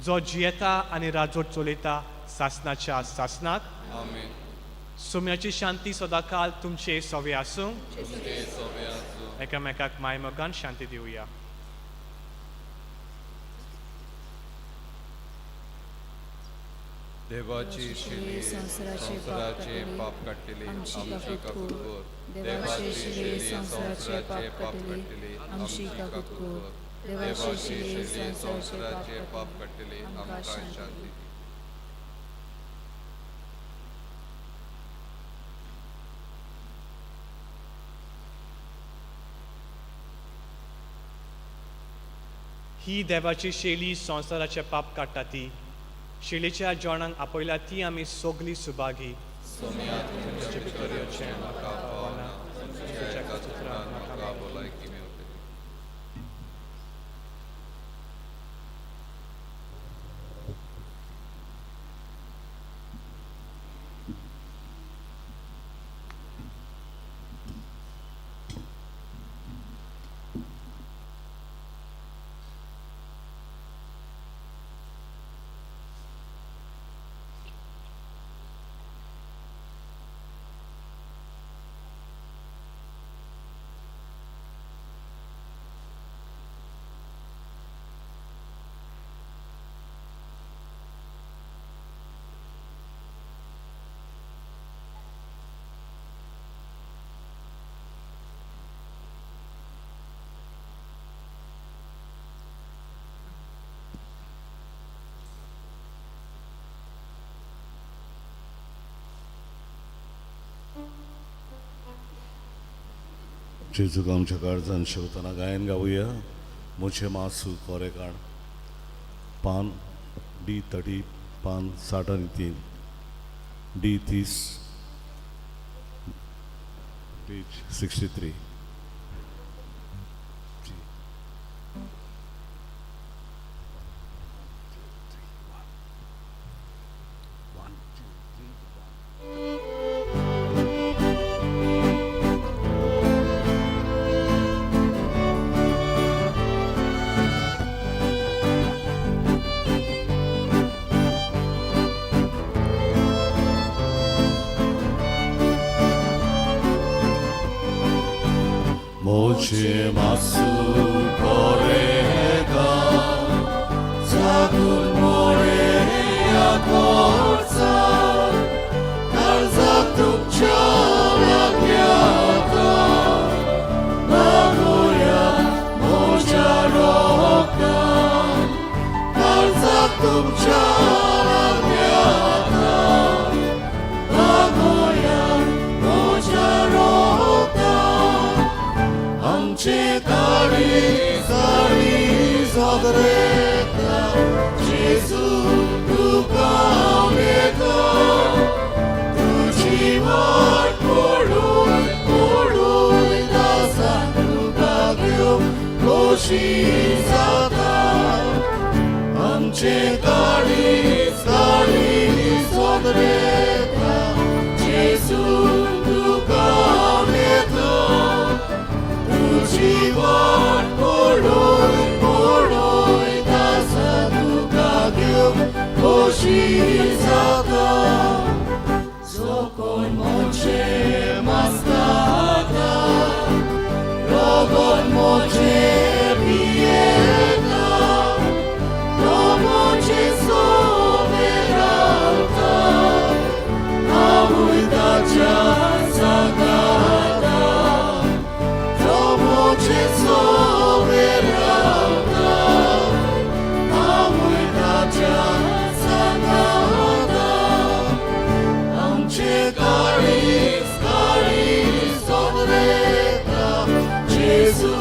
जो जियेता आनी राजवट चलयता सासनाच्या सासनाक. आमेन. सोम्याची शांती सदांकाल तुमचे सवे आसूं. तुमचे सोबे आसूं. एकामेकाक मायमोगान शांती दिवया. देवाची शिली संवसाराचे पाप काडटली, आमची काकूट कर. देवाची शिली संवसाराचे पाप काडटली, आमची काकूट कर. देवाची शिली संवसाराचे पाप काडटली, आमकां शांती दी. ही देवाची शैली संवसाराचे पाप काडटा ती शेलीच्या जेवणाक आपयल्या ती आमी सगली सुभागी. सोम्या तुमचे भितर येवचें म्हाका पावना, तुमच्या एका सुत्रान म्हाका भलायकी मेवतली. जेजूक आमच्या काळजान शेवतना गायन गावया. म्हजें मासू कोरे काड, पान डी 30, पान 63, डी 30, पेज 63. मुझे मासू करेगा सागुन मोरे या कोर्चा कर्जा तुमच्या लाग्याता मागोया मोजा रोका कर्जा तुमच्या लाग्याता मागोया मोजा रोका आमचे काळी साळी सादरेता जेजू तुका उलयता तुजी वाट पळोवन पळोवन दासान तुका घेवन खोशी जाता आमचे काळी साळी सादरेता तुजी वाट पळोय पळोय दासा तुका घेवन खोशी जाता जो कोण मोचे मास्ताता रोगोन मोचे पियेता तो मोचे सोबे रावता आवय ताच्या सांगाता तो मोचे सोबे रावता आवय ताच्या सांगाता आमचे काळीज काळीज सोदरेता जेजू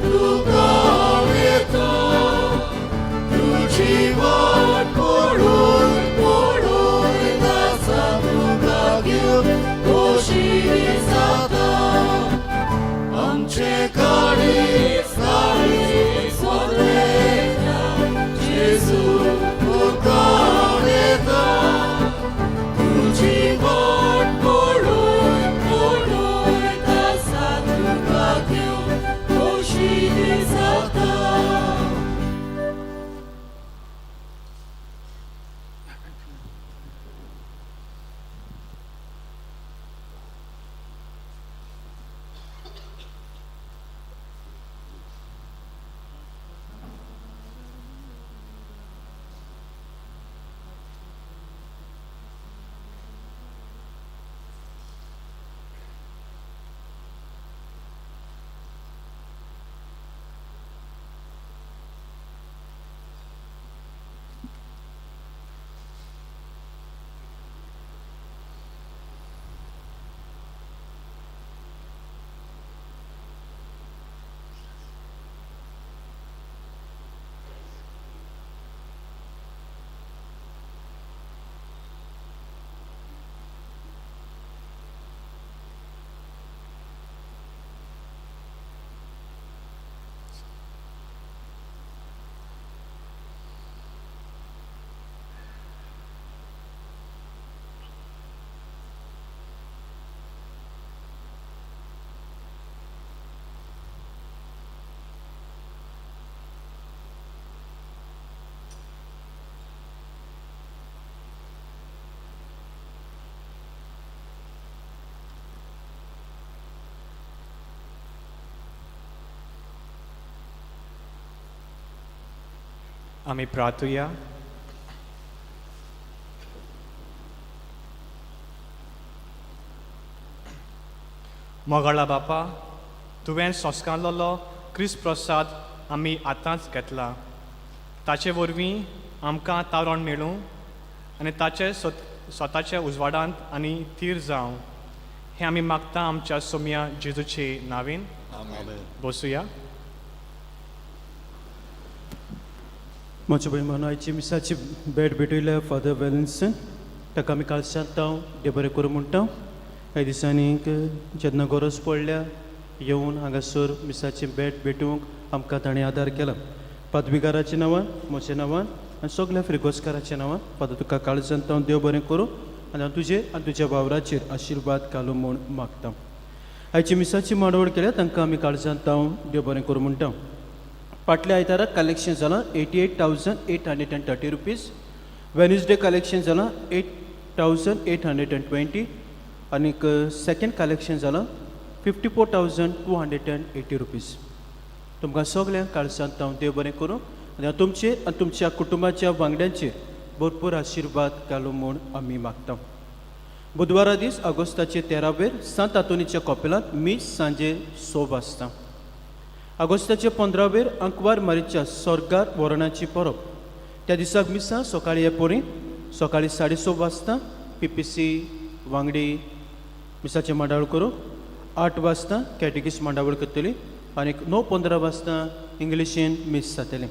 तुका येता तुजी वाट पळोय पळोय दासा तुका घेवन खोशी जाता आमचे काळीज काळीज सोदरेता जेजू तुका येता तुजी वाट पळोय पळोय दासा तुका घेवन खोशी जाता. आमी प्रार्थुया. मोगाळा बापा, तुवें संस्कारलेलो क्रिस्त प्रसाद आमी आतांच घेतला. ताचे वरवीं आमकां तारण मेळूं आनी ताचे स्वताच्या उजवाडांत आनी थीर जावं, हें आमी मागता आमच्या सोम्या जेजूचे नांवेन. बसुया. म्हज्या भयण, आयची मिसाची भेट भेटयल्या फादर वेलिन्सन, ताका आमी काळशांत हांव देव बरें करूं म्हणटा. ह्या दिसांनी जेन्ना गरज पडल्या येवन हांगासर मिसाची भेट भेटूंक आमकां ताणें आदार केला. पादविगाराच्या नांवान, म्हज्या नांवान आनी सगल्या फ्रिगोस्काराच्या नांवान, फादर, तुका काळजांत हांव देव बरें करूं आनी हांव तुजेर आनी तुज्या वावराचेर आशिर्वाद घालूं म्हूण मागता. आयची मिसाची मांडवळ केल्या तांकां आमी काळजांत हांव देव बरें करूं म्हणटा. फाटल्या आयताराक कलेक्शन जालां ₹88,830. Wednesday collection जालां 8,820 आनीक सेकंड कलेक्शन जालां ₹54,280. तुमकां सगल्यांक काळजांत हांव देव बरें करूं आनी हांव तुमचेर आनी तुमच्या कुटुंबाच्या वांगड्यांचेर भरपूर आशिर्वाद घालूं म्हूण आमी मागता. बुधवारा दीस ऑगस्टाचे 13वेर सांत आंतोनीच्या कॉपेलांत मीस सांजे 6 वाजता. ऑगस्टाचे 15वेर आंकवार मारीच्या स्वर्गार वरणाची परब. त्या दिसाक मिसां सकाळी हे पोरी सकाळी 6:30 वाजता पीपीसी वांगडी मिसाचें मांडावळ करूं. 8 वाजता कॅटेगीस मांडावळ करतली आनी 9:15 वाजता इंग्लिशीन मीस जातलें.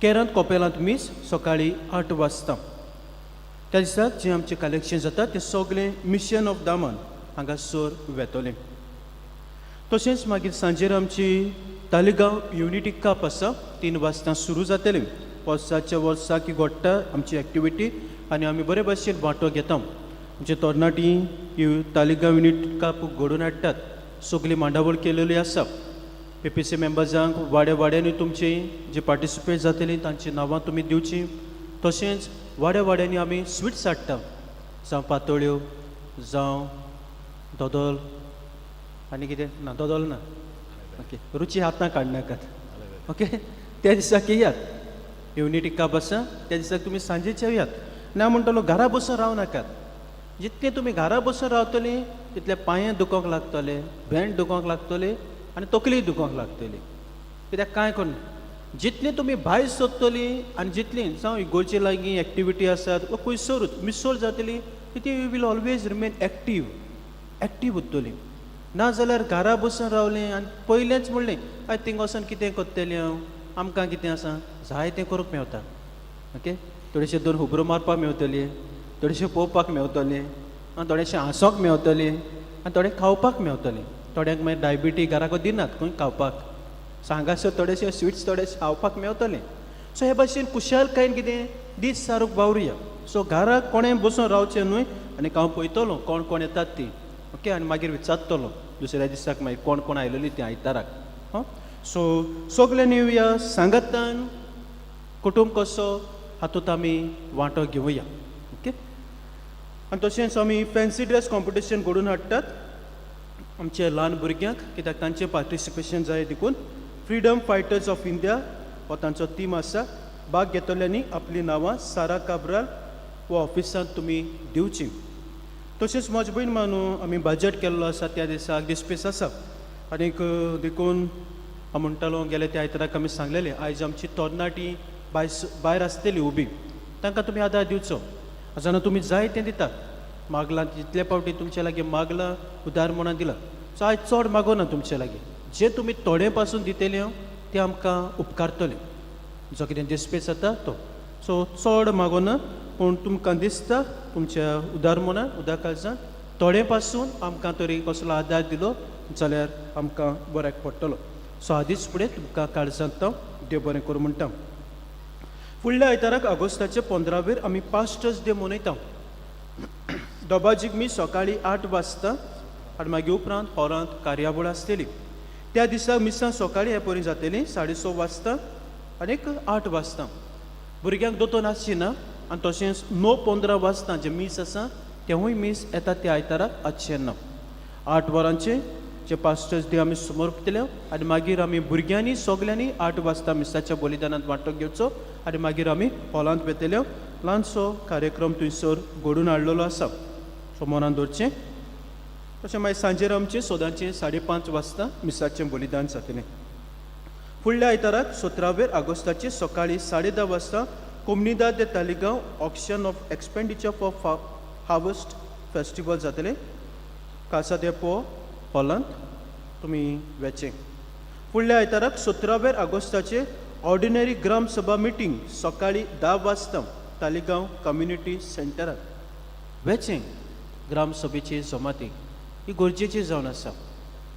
केरांत कोपेलांत मीस सकाळी 8 वाजता. त्या दिसाक जें आमचें कलेक्शन जाता तें सगळें मिशन ऑफ दामन हांगासर वेतलें. तशेंच मागीर सांजेर आमची तालिगांव युनिटी कप आसा, 3 वाजता सुरू जातली. वर्साच्या वर्साक ही घडटा आमची एक्टिविटी आनी आमी बरे भशेन वांटो घेता. आमचे तरणाटी ही तालिगांव युनिट कप घडोवन हाडटात. सगळी मांडावळ केलेली आसा. पी पी सी मेंबर्सांक वाड्या वाड्यांनी तुमची जी पार्टिसिपेट जातली तांची नांवां तुमी दिवची. तशेंच वाड्या वाड्यांनी आमी स्विट्स हाडटा, जावं पातोळ्यो जावं दोदोल आनी कितें ना, दोदोल ना, ओके, रुची हातां काडनाकात, ओके. त्या दिसाक येयात, युनिटी काप आसा त्या दिसाक तुमी सांजेचे येयात. ना म्हणटलो घरा बसून राव नाकात. जितलें तुमी घरा बसून रावतलीं तितले पांये दुखोंक लागतले, भेंड दुखोंक लागतले आनी तकली दुखोंक लागतली. कित्याक कांय करून जितलें तुमी भायर सोदतलीं आनी जितलीं जावं इगोर्जे लागीं एक्टिविटी आसात वा खंयसरूच मिसळ जातली तितली you will always remain active, active उरतली. ना जाल्यार घरा बसून रावलें आनी पयलेंच म्हणलें आयज थिंग वचोन कितें करतलें हांव, आमकां कितें आसा जाय तें करूंक मेवता, ओके. थोडेशे दोन हुबरो मारपाक मेवतली, थोडेशें पळोवपाक मेवतलें, आनी थोडेशें हांसोंक मेवतलें आनी थोडें खावपाक मेवतलें. थोड्यांक मागीर डायबिटी घराको दिनात खंय खावपाक, सो हांगासर थोडेशे स्विट्स थोडेशें खावपाक मेवतलें. सो हे भाशेन खुशालकायेन कितें दीस सारूक वावरुया. सो घराक कोणें बसून रावचें न्हय आनी हांव पळयतलो कोण कोण येतात ती, ओके, आनी मागीर विचारतलो दुसऱ्या दिसाक मागीर कोण कोण आयलेली ती आयताराक. हां, सो सगल्यांनी येवया सांगातान, कुटूंब कसो हातूंत आमी वांटो घेवया, ओके. आनी तशेंच आमी फॅन्सी ड्रेस कॉम्पिटिशन घडोवन हाडटात आमच्या ल्हान भुरग्यांक, कित्याक तांचें पार्टिसिपेशन जाय देखून. फ्रिडम फायटर्स ऑफ इंडिया हो तांचो थीम आसा. भाग घेतल्यांनी आपलीं नांवां सारा काब्राल हो ऑफिसांत तुमी दिवची. तशेंच म्हजे भयण मानू आमी बजट केल्लो आसा त्या दिसाक दिसपेस आसा आनीक देखून हांव म्हणटालो गेले त्या आयताराक आमी सांगलेलें आयज आमची तरणाटी भायर आसतली उबी, तांकां तुमी आदार दिवचो. आतां तुमी जाय तें दितात, मागलां जितले पावटी तुमचे लागीं मागलां उदार म्हणून दिलां, सो आयज चड मागोना तुमचे लागीं, जे तुमी थोडे पासून दितले तें आमकां उपकारतलें, जो कितें दिसपेस जाता तो. सो चड मागोना पूण तुमकां दिसता तुमच्या उदार मनान उदार काळजान थोडे पासून आमकां तरी कसलो आदार दिलो जाल्यार आमकां बऱ्याक पडटलो. सो आदींच फुडें तुमकां काळजांत हांव देव बरें करूं म्हणटा. फुडल्या आयताराक ऑगस्टाचे 15वेर आमी पास्टर्स डे मनयता. दोबाजीक मी सकाळीं 8 वाजता आनी मागीर उपरांत हॉलांत कार्यावळ आसतली. त्या दिसा मिसां सकाळीं हे परी जातली 6:30 वाजता आनी 8 वाजता. भुरग्यांक दोतोर आसची ना आनी तशेंच 9:15 वाजता जें मीस आसा तेंवूय मीस येता त्या आयताराक आसचें ना. 8 वरांचेर जे पास्टर्स डे आमी समर्पतले आनी मागीर आमी भुरग्यांनी सगल्यांनी 8 वाजता मिसाच्या बलिदानांत वांटो घेवचो आनी मागीर आमी हॉलांत वेतले. ल्हानसो कार्यक्रम थंयसर घडोवन हाडलेलो आसा, सो मनान दवरचें. तशें मागीर सांजेर आमचें सदांचें 5:30 वाजता मिसाचें बलिदान जातलें. फुडल्या आयताराक 17वेर ऑगस्टाचे सकाळीं 10:30 वाजता Comunidade de Taleigao auction of expenditure for harvest festival जातलें. कासा देपो हॉलांत तुमी वेचें. फुडल्या आयताराक 17वेर ऑगस्टाचे ऑर्डिनरी ग्राम सभा मिटींग सकाळीं 10 वाजता तालिगांव कम्युनिटी सेंटरात वेचें. ग्राम सभेची जमाती ही गरजेची जावन आसा.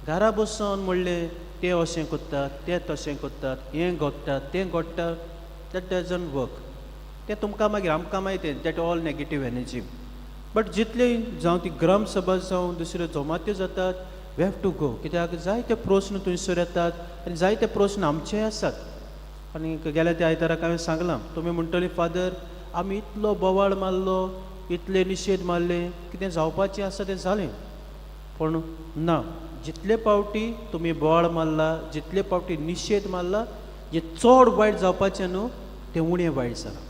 घरा बसून म्हणलें ते अशें करतात ते तशें करतात हें घडटा तें घडटा, that doesn't work. तें तुमकां मागीर आमकां मागीर तें that all negative energy. But जितले जावं ती ग्राम सभा जावं दुसऱ्यो जमात्यो जातात we have to go, कित्याक जायते प्रस्न थंयसर येतात आनी जायते प्रस्न आमचेय आसात. आनी गेल्या त्या आयताराक हांवें सांगलां, तुमी म्हणटली फादर आमी इतलो बोवाळ मारलो इतले निशेध मारले कितें जावपाचें आसा तें जालें, पूण ना, जितले पावटी तुमी बोवाळ मारला जितले पावटी निशेध मारला जें चड वायट जावपाचें न्हू तें उणें वायट जालां,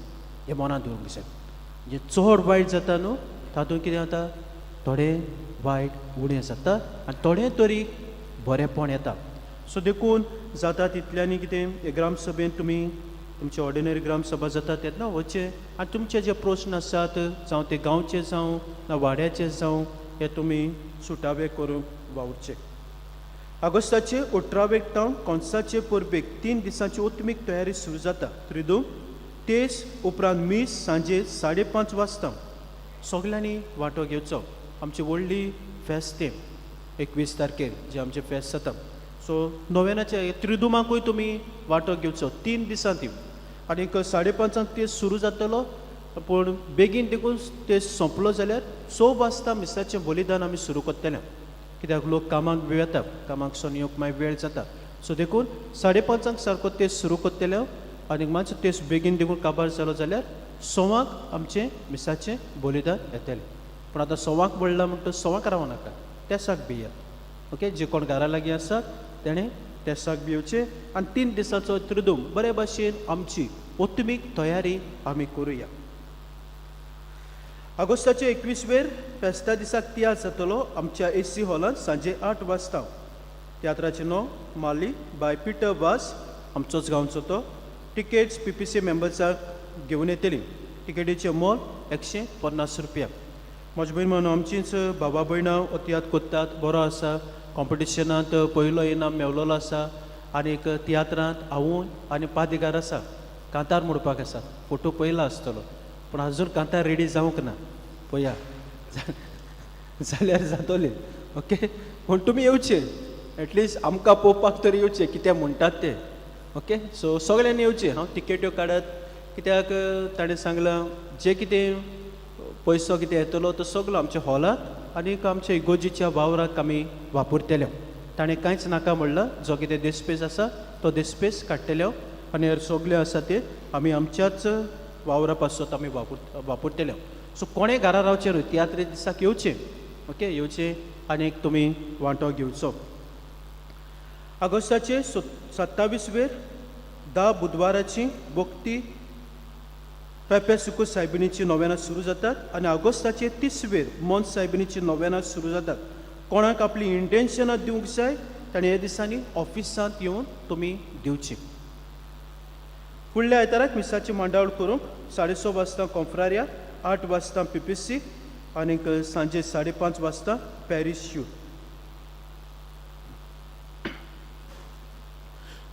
हें मनांत दवरूंक जाय. जें चड वायट जाता न्हू तातूंत कितें जाता थोडें वायट उणें जाता आनी थोडें तरी बरेंपण येता. सो देखून जाता तितल्यांनी कितें ग्रामसभेंत तुमी तुमचे ऑर्डिनरी ग्रामसभा जाता तेन्ना वचचें आनी तुमचे जे प्रस्न आसात जावं ते गांवचे जावं ना वाड्याचे जावं हे तुमी सुटावे करूंक वावुरचे. ऑगस्टाचे 18वेक तावन कोन्साचे परबेक 3 दिसांची उत्मीक तयारी सुरू जाता. त्रिदू तेस उपरांत मीस सांजे 5:30 वाजता सगल्यांनी वांटो घेवचो. आमची व्हडली फेस्त तें 21 तारखेर जें आमचें फेस्त जाता. सो नोवेनाचे त्रिदुमाकूय तुमी वांटो घेवचो 3 दिसां ती आनीक 5:30 ते सुरू जातलो, पूण बेगीन देखून ते सोंपलो जाल्यार 6 वाजता मिसाचें बलिदान आमी सुरू करतले, कित्याक लोक कामाक बी वता, कामाक सोन येवंक मागीर वेळ जाता. सो देखून 5:30 सारको तेस सुरू करतले आनी मातसो तेस बेगीन देखून काबार जालो जाल्यार 1:15 आमचें मिसाचें बलिदान येतलें. पूण आतां 1:15 म्हणलां म्हणटच 1:15 रावं नाका, तेसाक भियात. ओके, जे कोण घरा लागीं आसात तेणें तेसाक भिवचें आनी 3 दिसाचो त्रिदूम बरे भाशेन आमची ओत्मीक तयारी आमी करुया. ऑगस्टाचे 21वेर फेस्ता दिसाक तियात्र जातलो आमच्या एसी हॉलांत सांजे 8 वाजता. तियात्राचें नांव माली बाय पिटर वास, आमचोच गांवचो तो. टिकेट्स PPC मेंबर्साक घेवन येतली. टिकेटीचें मोल 150 रुपया. म्हजे भयण म्हणून आमचींच बाबा भयणां हो तियात्र कोत्तात, बरो आसा. कॉम्पिटिशनांत पयलो इनाम मेवलेलो आसा आनीक तियात्रांत हांवूय आनी पादिगार आसा, कांतार म्हणपाक आसा. फोटो पयला आसतलो पूण अजून कांतार रेडी जावंक ना, पया जाल्यार जातलें. ओके, पूण तुमी येवचे, एटलिस्ट आमकां पळोवपाक तरी येवचें कितें म्हणटात तें. ओके, सो सगळ्यांनी येवचें. हांव टिकेट्यो काडत कित्याक ताणें सांगलां जे कितें पयसो कितें येतलो तो सगलो आमच्या हॉलाक आनीक आमच्या इगोर्जीच्या वावराक आमी वापरतले. ताणें कांयच नाका म्हणलां, जो कितें देस्पेस आसा तो देस्पेस काडटले आनी हेर सगळे आसा ते आमी आमच्याच वावरा पासत आमी वापरतले. सो कोणें घरा रावचें न्हय, तियात्र दिसाक येवचें. ओके, येवचें आनीक तुमी वांटो घेवचो. ऑगस्टाचे 27वेर 10 बुधवाराची भक्ती पेपे सुकू सायबिणीची नोवेनां सुरू जातात आनी ऑगस्टाचे 30वेर मोन सायबिणीची नोवेनां सुरू जातात. कोणाक आपली इंटेन्शनां दिवंक जाय ताणें ह्या दिसांनी ऑफिसांत येवन तुमी दिवची. फुडल्या आयताराक मिसाची मांडावळ करूंक 6:30 वाजता कॉन्फ्रारिया, 8 वाजता PPC आनीक सांजे 5:30 वाजता पॅरीस you.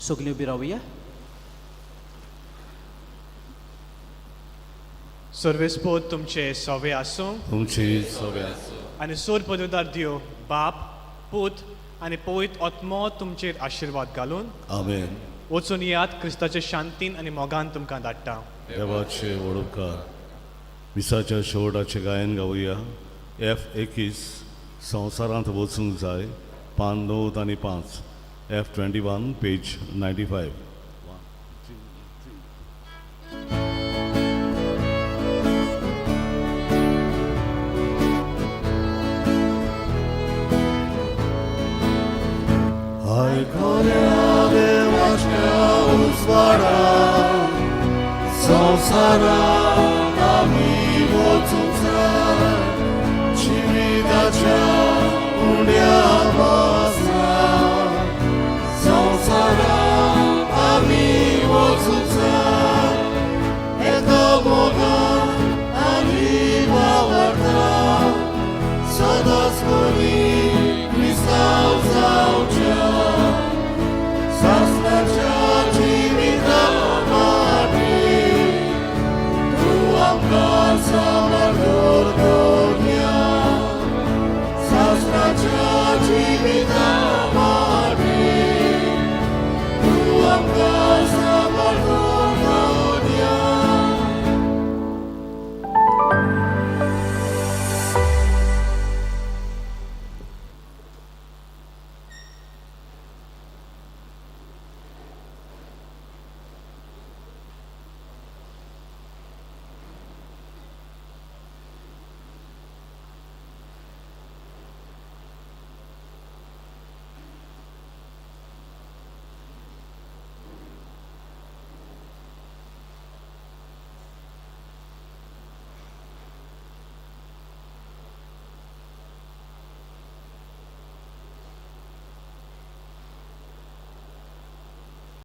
सगळीं उबी रावया. सर्वेस्पोद तुमचे सवे आसूं, तुमची सवे आसूं आनी सोर पदवीदार दियो बाप, पूत आनी पवित्र आत्मो तुमचेर आशिर्वाद घालून. आमेन. वचून येयात, क्रिस्ताचे शांतीन आनी मोगान तुमकां धाडटा. देवाचे वडोपकार. मिसाच्या शेवटाचें गायन गावया. F 21 संवसारांत वचूंक जाय, पान 9 आनी 5, F 21 page 95. आयकोल्या देवाच्या उजवाडा संवसारांत आमी वचूंक जाय, जिविताच्या उण्या पासार संवसारांत आमी वचूंक जाय, एका मोगान आनी वावरता सदांच कोणी क्रिस्तांव जावच्या सासणाच्या जिविता वाटेर तूं आमकां सामर्थ्य दवरया, सासणाच्या जिविता